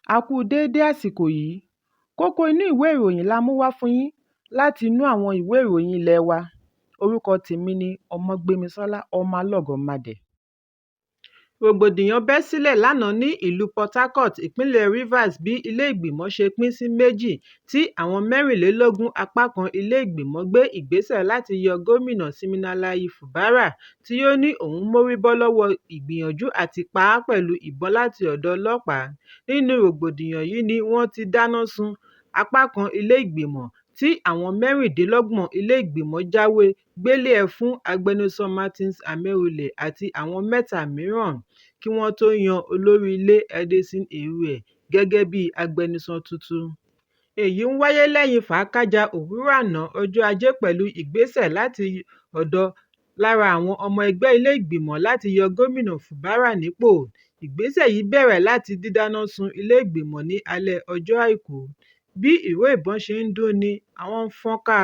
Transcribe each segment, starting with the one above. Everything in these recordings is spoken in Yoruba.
A kú déédé àsìkò yìí. Kókó inú ìwé ìròyìn la mú wá fún yín láti inú àwọn ìwé ìròyìn ilé wa. Orúkọ tèmi ni Ọmọgbémisọ́lá Ọmọlọ́gọ̀mádẹ. Rògbòdìyàn bẹ́ sílẹ̀ lánàá ní ìlú Port Harcourt, ìpínlẹ̀ Rivers bí ilé ìgbìmọ̀ ṣe pín sí méjì tí àwọn 24 apá kan ilé ìgbìmọ̀ gbé ìgbésẹ̀ láti yọ Gómìnà Siminalayi Fubara tí ó ní òun mórí bọ́ lọ́wọ́ ìgbìyànjú àti pa á pẹ̀lú ìbọn láti ọ̀dọ̀ ọlọ́pàá. Nínú rògbòdìyàn yìí ni wọ́n ti dáná sun apá kan ilé ìgbìmọ̀, tí àwọn 26 ilé ìgbìmọ̀ jáwé gbélé-ẹ̀ fún agbẹnusọ Martins Amaewhule àti àwọn mẹ́ta mìíràn, kí wọ́n tó yan olórí ilé Edison Ehie gẹ́gẹ́ bí agbẹnusọ tuntun. Èyí ń wáyé lẹ́yìn fàákájaa òwúrọ̀ àná ọjọ́ Ajé pẹ̀lú ìgbésẹ̀ láti ọ̀dọ̀ lára àwọn ọmọ ẹgbẹ́ ilé ìgbìmọ̀ láti yọ Gómìnà Fubara nípò. Ìgbésẹ̀ yìí bẹ̀rẹ̀ láti dídáná sun ilé ìgbìmọ̀ ní alẹ́ ọjọ́ Àìkú. Bí ìró ìbọn ṣe ń dún ní wọ́n ń fọ́nká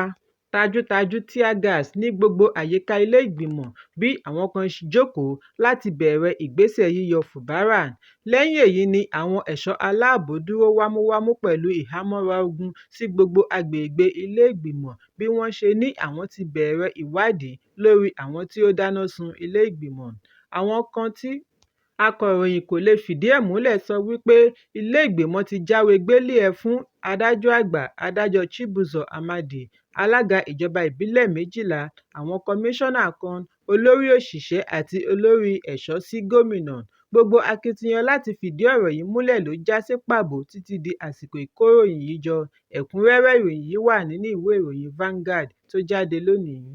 tajútajú tear gas ní gbogbo àyíká ilé ìgbìmọ̀ bí àwọn kan jókòó láti bẹ̀rẹ̀ ìgbésẹ̀ yíyọ Fubara. Lẹ́yìn èyí ni àwọn ẹ̀ṣọ́ aláàbò dúró wámúwámú pẹ̀lú ìhámọ́ra ogun sí gbogbo agbègbè ilé ìgbìmọ̀ bí wọ́n ṣe ní àwọn ti bẹ̀rẹ̀ ìwádìí lórí àwọn tí ó dáná sun ilé ìgbìmọ̀. Àwọn kan tí akọ̀ròyìn kò lè fìdí ẹ̀ múlẹ̀ sọ wípé ilé ìgbìmọ̀ ti jáwé gbélé-ẹ̀ fún adájọ́ àgbà, Adájọ́ Chibuzor Amadi, alága ìjọba ìbílẹ̀ 12, àwọn kọmíṣánná kan, olórí òṣìṣẹ́ àti olórí ẹ̀ṣọ́ sí gómìnà. Gbogbo akitiyan láti fìdí ọ̀rọ̀ yìí múlẹ̀ ló já sí pàbó títí di àsìkò ìkóròyìnjọ yìí. Ẹ̀kúnrẹ́rẹ́ ìròyìn yìí wà nínú ìwé ìròyìn Vanguard tó jáde lónìí.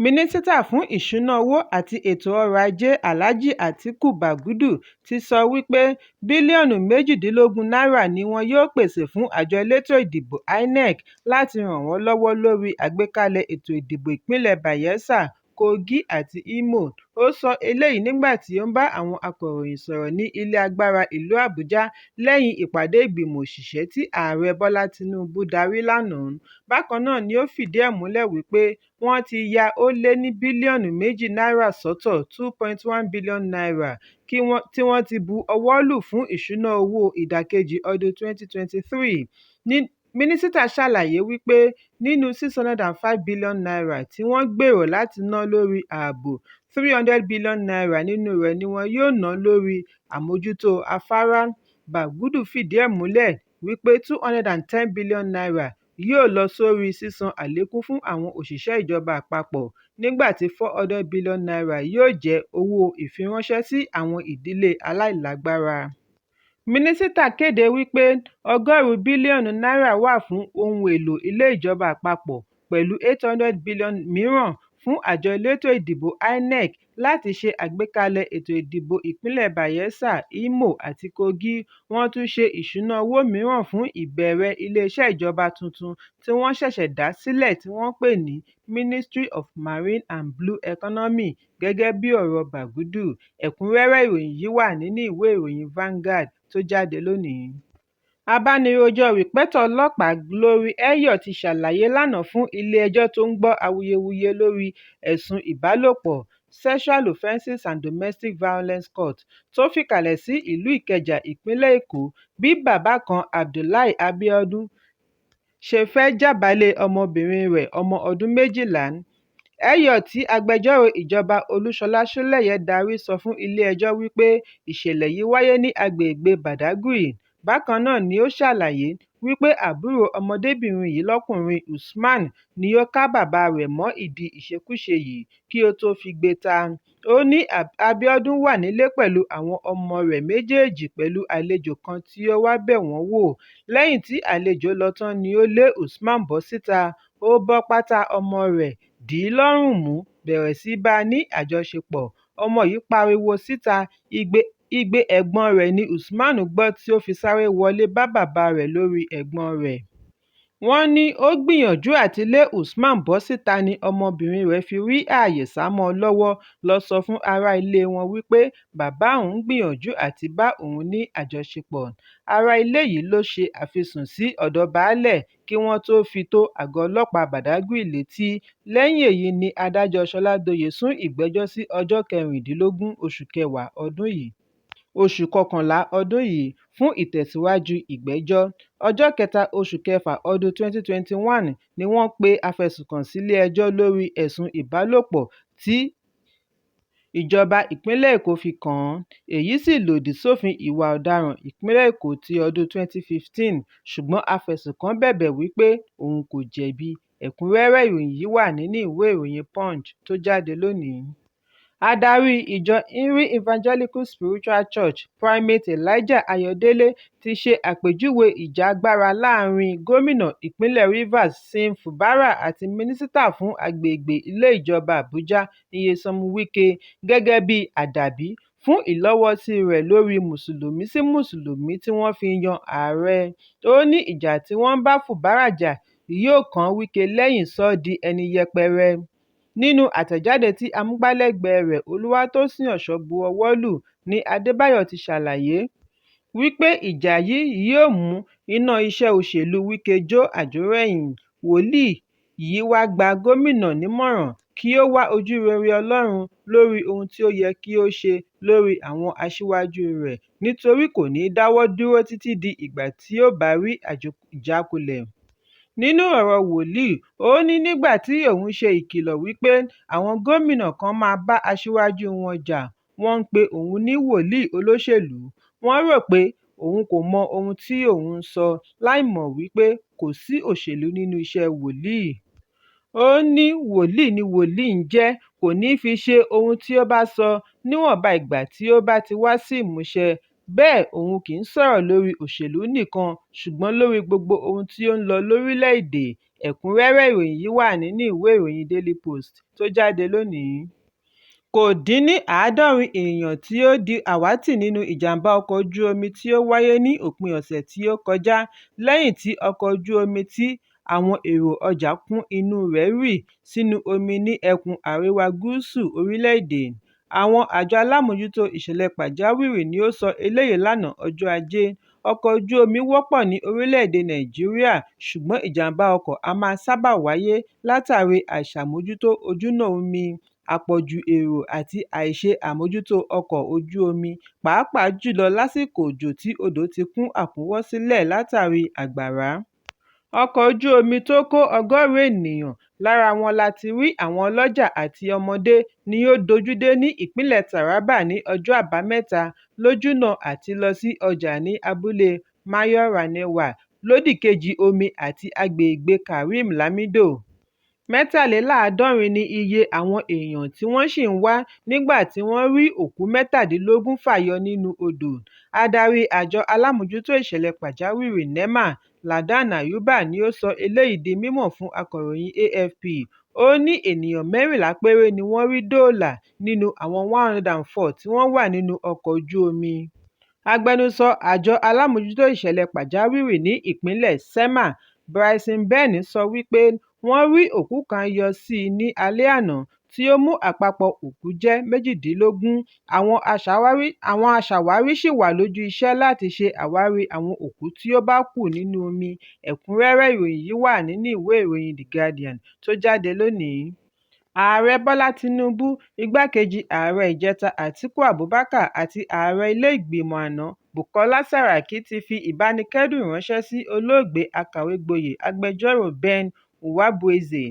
Mínísítà fún Ìṣúná Owó àti Ètò Ọrọ̀ Ajé Alhaji Atiku Bagudu ti sọ wípé bílíọ̀nù 18 náírà ni wọn yóò pèsè fún àjọ elétò ìdìbò INEC láti ràn wọ́n lọ́wọ́ lórí àgbékalẹ̀ ètò ìdìbò ìpínlẹ̀ Bayelsa, Kogi àti Imo. Ó sọ eléyìí nígbà tí ó ń bá àwọn akọ̀ròyìn sọ̀rọ̀ ní ilé agbára ìlú Àbújá lẹ́yìn ìpàdé ìgbìmọ̀ òṣìṣẹ́ tí Ààrẹ Bọ́lá Tinubu darí lánàá. Bákan náà ni ó fìdí ẹ̀ múlẹ̀ wípé wọ́n ti ya ó lé ní bílíọ̀nù 2 náírà sọ́tọ̀ #2.1 billion naira tí wọ́n ti bu ọwọ́ lù fún ìṣúná owó ìdajì ọdún 2023. Mínísítà ṣàlàyé wípé nínú #605 billion tí wọ́n gbèrò láti ná lórí ààbò, #300 billion nínú rẹ̀ ni wọn yóò ná lórí àmójútó afárá. Bagudu fìdí ẹ̀ múlẹ̀ wípé #210 billion yóò lọ sórí sísan àlékún fún àwọn òṣìṣẹ́ ìjọba àpapọ̀, nígbà tí #400 billion yóò jẹ́ owó ìfiránṣẹ́ sí àwọn ìdílé aláìlágbára. Mínísítà kéde wípé 100 bílíọ̀nù náírà wà fún ohun èlò ilé ìjọba àpapọ̀ pẹ̀lú 800 bílíọ̀nù mìíràn fún àjọ elétò ìdìbò INEC láti ṣe àgbékalẹ̀ ètò ìdìbò ìpínlẹ̀ Bayelsa, Imo àti Kogi. Wọ́n tún ṣe ìṣúná owó mìíràn fún ìbẹ̀rẹ̀ iléeṣẹ́ ìjọba tuntun tí wọ́n ṣẹ̀ṣẹ̀ dá sílẹ̀ tí wọ́n pè ní Ministry of Marine and Blue Economy gẹ́gẹ́ bí ọ̀rọ̀ Bagudu. Ẹ̀kúnrẹ́rẹ́ ìròyìn yìí wà nínú ìwé ìròyìn Vanguard tó jáde lónìí. Abánirojọ́ Rípẹ́tọ́ Ọlọ́pàá Glory Eyo ti ṣàlàyé lánàá fún ilé-ẹjọ́ tó ń gbọ́ awuyewuye lórí ẹ̀sùn ìbálòpọ̀ Sexual Offences and Domestic Violence Court tó fìkàlẹ̀ sí ìlú Ìkẹjà, ìpínlẹ̀ Èkó bí bàbá kan Abdullahi Abiodun ṣe fẹ́ jábàálẹ̀ ọmọbìnrin rẹ̀ ọmọ ọdún 12. Eyo tí agbẹjọ́rò ìjọba Olúṣọlá Ṣólẹ́yẹ darí sọ fún ilé-ẹjọ́ wípé ìṣẹ̀lẹ̀ yìí wáyé ní agbègbè Badagry. Bákan náà ni ó ṣàlàyé wípé àbúrò ọmọdébìnrin yìí lọ́kùnrin Usman ni ó ká bàbá rẹ̀ mọ́ ìdí ìṣekúṣe yìí kí ó tó figbe ta. Ó ní Abíọ́dún wà nílé pẹ̀lú àwọn ọmọ rẹ̀ méjèèjì pẹ̀lú àlejò kan tí ó wá bẹ̀ wọ́n wò. Lẹ́yìn tí àlejò lọ tán ni ó lé Usman bọ́ síta, ó bọ́ pátá ọmọ rẹ̀, dì í lọ́rùn mú, bẹ̀rẹ̀ sí í bá a ní àjọṣepọ̀. Ọmọ yìí pariwo síta, igbe ẹ̀gbọ́n rẹ̀ ni Usman gbọ́ tí ó fi sáré wọlé bá bàbá rẹ̀ lórí ẹ̀gbọ́n rẹ̀. Wọ́n ní ó gbìyànjú àti lé Usman bọ́ síta ni ọmọbìnrin rẹ̀ fi rí ààyè sá mọ́ ọn lọ́wọ́ lọ sọ fún ará ilé wọn wípé bàbá òun ń gbìyànjú àti bá òun ní àjọṣepọ̀. Ará ilé yìí ló ṣe àfisùn sí ọ̀dọ̀ baálé kí wọ́n tóó fi tó àgọ́ ọlọ́pàá Badagry létí. Lẹ́yìn èyí ni adájọ́ Ṣọládòye sún ìgbẹ́jọ́ sí ọjọ́ 16 oṣù kẹwàá ọdún yìí. Oṣù kọkànlá ọdún yìí fún ìtẹ̀síwájú ìgbẹ́jọ́. Ọjọ́ 3 oṣù kẹfà ọdún 2021 ni wọ́n pe afẹ̀sùnkàn sílé ẹjọ́ lórí ẹ̀sùn ìbálòpọ̀ tí Ìjọba Ìpínlẹ̀ Èkó fi kàn án, èyí sì lòdì sófin Ìwà Ọ̀daràn Ìpínlẹ̀ Èkó ti ọdún 2015, ṣùgbọ́n afẹ̀sùnkàn bẹ̀bẹ̀ wípé òun kò jẹ̀bi. Ẹ̀kúnrẹ́rẹ́ ìròyìn yìí wà nínú ìwé ìròyìn Punch tó jáde lónìí. Adarí ìjọ Healing Evangelical Spiritual Church, Primate Elijah Ayodele ti ṣe àpèjúwe ìjà agbára láàárín Gómìnà ìpínlẹ̀ Rivers Sim Fubara àti Mínísítà fún Agbègbè Ilé Ìjọba Àbújá Nyesom Wike gẹ́gẹ́ bíi "àdàbí" fún ìlọ́wọ́sí rẹ̀ lórí Mùsùlùmí sí Mùsùlùmí tí wọ́n fi yan ààrẹ. Ó ní ìjà tí wọ́n ń bá Fubara jà yìí ò kan Wike lẹ́yìn sọ ọ́ di ẹni yẹpẹrẹ. Nínú àtẹ̀jáde tí amúgbálẹ́gbẹ̀ẹ́ rẹ̀ Olúwatósìn Òṣó bu ọwọ́ lù ní Adébáyọ̀ ti ṣàlàyé wípé ìjà yìí yóò mú iná iṣẹ́ òṣèlú Wike jó àjórẹ̀yìn. Wòlíì yìí wá gba gómìnà nímọ̀ràn kí ó wá ojúrere Ọlọ́run lórí ohun tí ó yẹ kí ó ṣe lórí àwọn aṣíwájúu rẹ̀ nítorí kò ní dáwọ́ dúró títí di ìgbà tí ó bá rí ìjákulẹ̀. Nínú ọ̀rọ̀ wòlíì, ó ní nígbà tí òun ṣe ìkìlọ̀ wípé àwọn gómìnà kan máa bá aṣíwájú wọn jà, wọ́n ń pe òun ní wòlíì olóṣèlú, wọ́n rò pé òun kò mọ ohun tí òun ń sọ láìmọ̀ wípé kò sí òṣèlú nínú iṣẹ́ wòlíì. Ó ní wòlíì ni wòlíì ń jẹ́, kò ní fi ṣe ohun tí ó bá sọ níwọ̀nba ìgbà tí ó bá ti wá sí ìmúṣẹ, bẹ́ẹ̀ òun kì í sọ̀rọ̀ lórí òṣèlú nìkan ṣùgbọ́n lórí gbogbo ohun tí ó ń lọ lórílẹ̀-èdè. Ẹ̀kúnrẹ́rẹ́ ìròyìn yìí wà nínú ìwé ìròyìn Daily Post tó jáde lónìí. Kò dín ní 70 èèyàn tí ó di àwátì nínú ìjàm̀bá ọkọ̀ ojú omi tí ó wáyé ní òpin ọ̀sẹ̀ tí ó kọjá lẹ́yìn tí ọkọ̀ ojú omi tí àwọn èrò ọjà kún inúu rẹ̀ rì sínú omi ní ẹkùn àríwá gúúsù orílẹ̀-èdè. Àwọn àjọ alámòjútó ìṣẹ̀lẹ̀ pàjáwìrì ni ó sọ eléyìí lánàá ọjọ́ Ajé. Ọkọ̀ ojú omi wọ́pọ̀ ní orílẹ̀-èdè Nàìjíríà ṣùgbọ́n ìjàm̀bá ọkọ̀ á máa sábà wáyé látàrí àìṣàmójútó ojúnà omi, àpọ̀jù èrò àti àìṣe àmójútó ọkọ̀ ojú omi, pàápàá jùlọ lásìkò òjò tí odò ti kún àkúnwọ́ sílẹ̀ látàrí àgbàrá. Ọkọ̀ ojú omi tó kó 100 ènìyàn (lára wọn la ti rí àwọn ọlọ́jà àti ọmọdé) ni ó dojúdé ní ìpínlẹ̀ Taraba ní ọjọ́ Àbámẹ́ta lójúnà àti lọ sí ọjà ní abúlé Mayo Ranewa lódìkejì omi àti agbègbèe Karim Lamido. 73 ni iye àwọn èèyàn tí wọ́n ṣì ń wá nígbà tí wọ́n rí òkú 17 fà yọ nínú odò. Adarí àjọ alámòjútó ìṣẹ̀lẹ̀ pàjáwìrì NEMA Ladan Ayuba ni ó sọ eléyìí di mímọ̀ fún akọ̀ròyìn AFP. Ó ní ènìyàn 14 péré ni wọ́n rí dóòlà nínú àwọn 104 tí wọ́n wà nínú ọkọ̀ ojú omi. Agbẹnusọ àjọ alámòjútó ìṣẹ̀lẹ̀ pàjáwìrì ní ìpínlẹ̀, SEMA, Bryson Benn sọ wípé wọ́n rí òkú kan yọ síi ní alẹ́ àná tí ó mú àpapọ̀ òkú jẹ́ 18. Àwọn aṣàwárí ṣì wà lójú iṣẹ́ láti ṣe àwárí àwọn òkú tí ó bá kù nínú omi. Ẹ̀kúnrẹ́rẹ́ ìròyìn yìí wà nínú ìwé ìròyìn The Guardian tó jáde lónìí. Ààrẹ Bọ́lá Tinubu, Igbákejì Ààrẹ ìjẹta Atiku Abubakar àti Ààrẹ ilé ìgbìmọ̀ àná Bukola Saraki ti fi ìbánikẹ́dùn ránṣẹ́ sí olóògbé akàwégboyè agbẹjọ́rò Ben Uwabueze.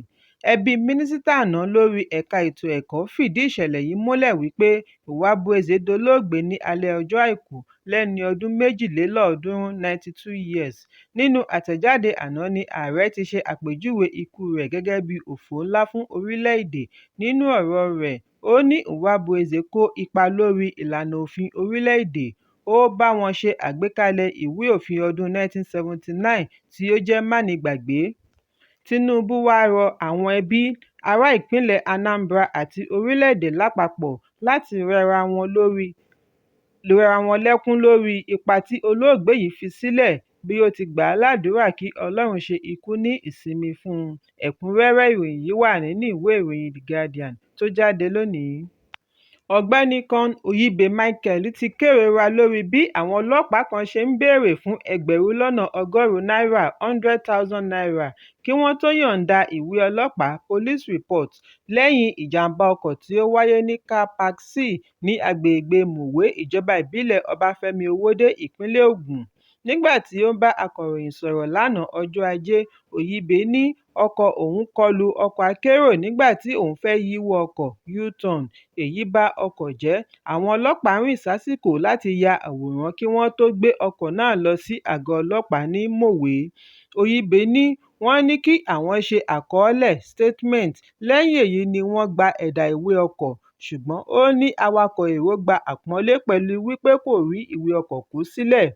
Ẹbí mínísítà àná lórí ẹ̀ka ètò ẹ̀kọ́ fìdí ìṣẹ̀lẹ̀ yìí múlẹ̀ wípé Uwabueze dolóògbé ní alẹ́ ọjọ́ Àìkú lẹ́ni ọdún 282 92 years. Nínú àtẹ̀jáde àná ni ààrẹ ti ṣe àpèjúwe ikú rẹ̀ gẹ́gẹ́ bí òfò ńlá fún orílẹ̀-èdè. Nínú ọ̀rọ̀ọ rẹ̀, ó ní Uwabueze kó ipa lórí ìlànà òfin orílẹ̀-èdè, ó bá wọn ṣe àgbékalẹ̀ ìwé òfin ọdún 1979 tí ó jẹ́ mánigbàgbé. Tinubu wá rọ àwọn ẹbí, ará ìpínlẹ̀ Anambra àti orílẹ̀-èdè lápapọ̀ láti rẹra wọn lẹ́kún lórí ipa tí olóògbé yìí fi sílẹ̀ bí ó ti gbà á ládùúrà kí Ọlọ́run ṣe ikú ní ìsinmi fún un. Ẹ̀kúnrẹ́rẹ́ ìròyìn yìí wà nínú ìwé ìròyìn The Guardian tó jáde lónìí. Ọ̀gbẹ́ni kan, Oyibe Michael ti kérora lórí bí àwọn ọlọ́pàá kan ṣe ń béèrè fún ẹgbẹ̀rún lọ́nà ọgọ́rùn-ún náírà ₦100,000 kí wọ́n tó yọ̀ǹda ìwé ọlọ́pàá (police report) lẹ́yìn ìjàm̀bá ọkọ̀ tí ó wáyé ní Car Park C ní agbègbè Mòwe, ìjọba ìbílẹ̀ Ọbáfẹ́mi Owódé, ìpínlẹ̀ Ògùn. Nígbà tí ó ń bá akọ̀ròyìn sọ̀rọ̀ lánàá ọjọ́ Ajé, Oyibe ní ọkọ̀ òun kọlu ọkọ̀ akérò nígbà tí òun fẹ́ yíwọ́ ọkọ̀ (U-turn), èyí ba ọkọ̀ jẹ́, àwọn ọlọ́pàá rìn sásìkò láti ya àwòrán kí wọ́n tó gbé ọkọ̀ náà lọ sí àgọ́ ọlọ́pàá ní Mòwe. Oyibe ní wọ́n ní kí àwọn ṣe àkọọ́lẹ̀ (statement), lẹ́yìn èyí ni wọ́n gba ẹ̀dà ìwé ọkọ̀, ṣùgbọ́n ó ní awakọ̀ èrò gba àpọ́nlé pẹ̀lú wípé kò rí ìwé ọkọ̀ kó sílẹ̀.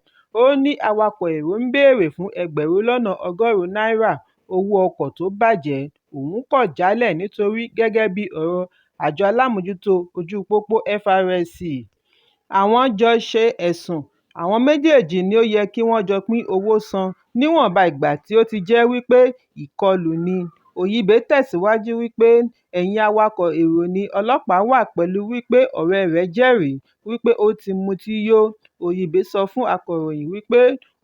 Ó ní awakọ̀ èrò ń béèrè fún ẹgbẹ̀rún lọ́nà ọgọ́rùn-ún náírà owó ọkọ̀ tó bàjẹ́, òun kọ̀ jálẹ̀ nítorí gẹ́gẹ́ bí ọ̀rọ̀ Àjọ Alámòójútó Ojú-u Pópó FRSC, àwọn jọ ṣe ẹ̀sùn, àwọn méjèèjì ni ó yẹ kí wọ́n jọ pín owó san níwọ̀nba ìgbà tí ó ti jẹ́ wípé ìkọlù ni. Oyibe tẹ̀síwájú wípé ẹ̀yìn awakọ̀ èrò ni ọlọ́pàá wà pẹ̀lú wípé ọ̀rẹ́ẹ rẹ̀ jẹ́rìí wípé ó ti mutí yó. Oyibe sọ fún akọ̀ròyìn wípé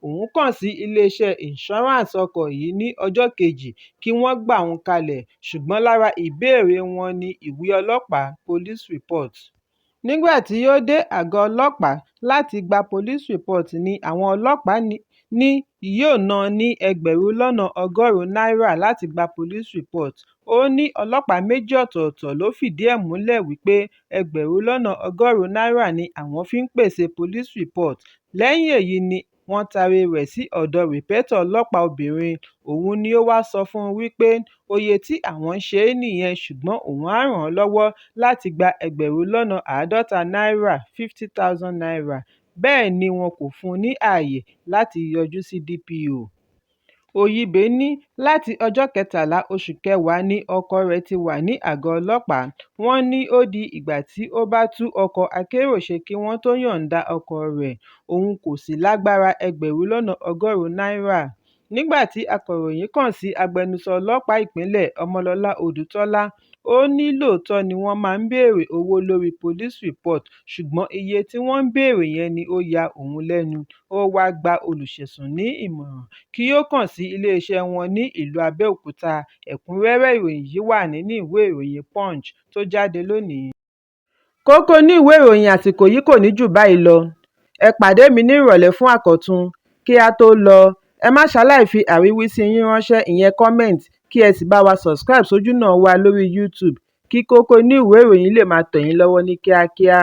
òun kàn sí iléeṣẹ́ ìǹṣọ́ráǹsì ọkọ̀ yìí ní ọjọ́ kejì kí wọ́n gbà òun kalẹ̀, ṣùgbọ́n lára ìbéèrè wọn ni ìwé ọlọ́pàá (police report). Nígbà tí ó dé àgọ́ ọlọ́pàá láti gba police report ni àwọn ọlọ́pàá ní yóò ná ní ẹgbẹ̀rún lọ́nà ọgọ́rùn-ún náírà láti gba police report. Ó ní ọlọ́pàá méjì ọ̀tọ̀ọ̀tọ̀ ló fìdí ẹ̀ múlẹ̀ wípé ẹgbẹ̀rún lọ́nà ọgọ́rùn-ún náírà ni àwọn fi ń pèsèe police report. Lẹ́yìn èyí ni wọ́n taari rẹ̀ sí ọ̀dọ̀ Rípẹ́tọ́ ọlọ́pàá obìnrin, òun ni ó wá sọ fún un wípé oye tí àwọn ń ṣe é nìyẹn ṣùgbọ́n òun á ràn án lọ́wọ́ láti gba ẹgbẹ̀rún lọ́nà àádọ́ta náírà ₦50,000. Bẹ́ẹ̀ ni wọn kò fún un ní àyè láti yọjú sí DPO. Oyibe ní láti ọjọ́ 13 oṣù kẹwàá ni ọkọ̀ọ rẹ̀ ti wà ní àgọ́ ọlọ́pàá. Wọ́n ní ó di ìgbà tí ó bá tún ọkọ̀ akérò ṣe kí wọ́n tó yọ̀ǹda ọkọ̀ọ rẹ̀, òun kò sì lágbára ẹgbẹ̀rún lọ́nà ọgọ́rùn-ún náírà. Nígbà tí akọ̀ròyìn kàn sí agbẹnusọ ọlọ́pàá ìpínlẹ̀, Ọmọlọ́lá Odùtọ́lá, ó ní lóòótọ́ ni wọ́n máa ń béèrè owó lóríi police report ṣùgbọ́n iye tí wọ́n ń béèrè yẹn ni ó ya òun lẹ́nu. Ó wáá gba olùṣẹ̀sùn ní ìmọ̀ràn kí ó kàn sí iléeṣẹ́ wọn ní ìlú Abẹ́òkúta. Ẹ̀kúnrẹ́rẹ́ ìròyìn yìí wà nínú ìwé ìròyìn Punch tó jáde lónìí. Kókó inú ìwé ìròyìn àsìkò yìí kò ní jù báyìí lọ. Ẹ pàdé mi ní ìrọ̀lẹ́ fún àkọ́tún. Kí á tó lọ, ẹ má ṣaláì fi àríwísí yín ránṣẹ́ ìyẹn comment kí ẹ sì bá wa subscribe sójúnà wa lórí YouTube kí kókó inú ìwé ìròyìn lè máa tẹ̀ yín lọ́wọ́ ní kíákíá.